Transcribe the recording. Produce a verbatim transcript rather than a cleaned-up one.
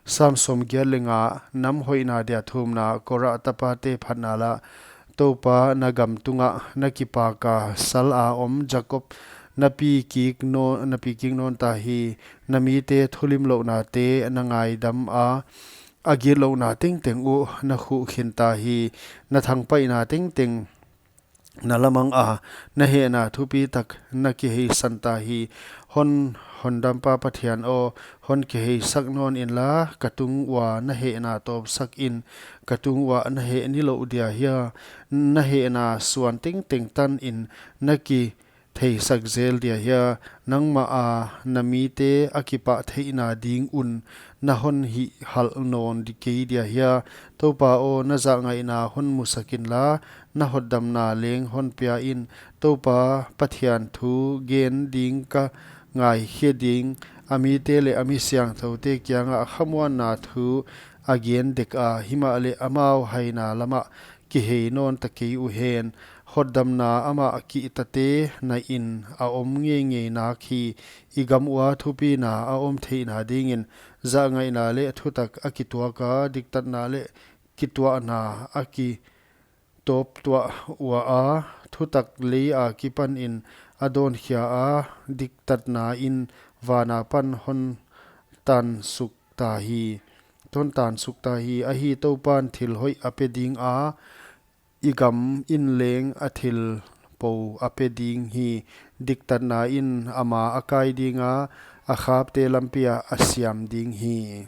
Sam sawmgiat leh nga. Nam hoihna dia thumna. Korah tapate phatna la. Toupa, na gam tungah na kipaka sala om Jakob na pi kik nawn, na pi kik nawn ta hi. Na mite thulimlouhnate na ngaidam a, a gitlouhna tengteng uh na khuh khin ta hi. Na thangpaihna tengteng na lamang a, na hehna thupitak na kiheisan ta hi. Hon, hondampa Pathian aw, hon kiheisak nawn inla, ka tung ua na hehna tawpsak in. Ka tung ua na heh nilouh dia hia? Na hehna suan tengteng tan in na kitheisak zel dia hia? Nangmah a na mite a kipah theihna ding un na hon hihhalh nawn di kei dia hia? Toupa aw, na zahngaihna hon musak inla, na hotdamna leng hon pia in. Toupa Pathian thu gen ding ka ngaikhe ding, a mite leh a mi siangthoute kiangah khamuanna thu a gen dek a, himahleh amau haina lamah kihei nawn ta kei uhen. Hotdamna amah kihtate na in a om ngeingei nak hi. I gam ua thupina a om theihna dingin zahngaihna leh thutak a kituak a, diktatna leh kituahna a kitawp tuah ua a, thutak lei akipan in a dawnkhia a, diktatna in van apan hon tansuk ta hi, hon tansuk ta hi. Ahi, Toupan thil hoih a pe ding a, i gam in leng a thil pou a pe ding hi. Diktatna in ama a kai ding a, a khapte lampi ah a siam ding hi.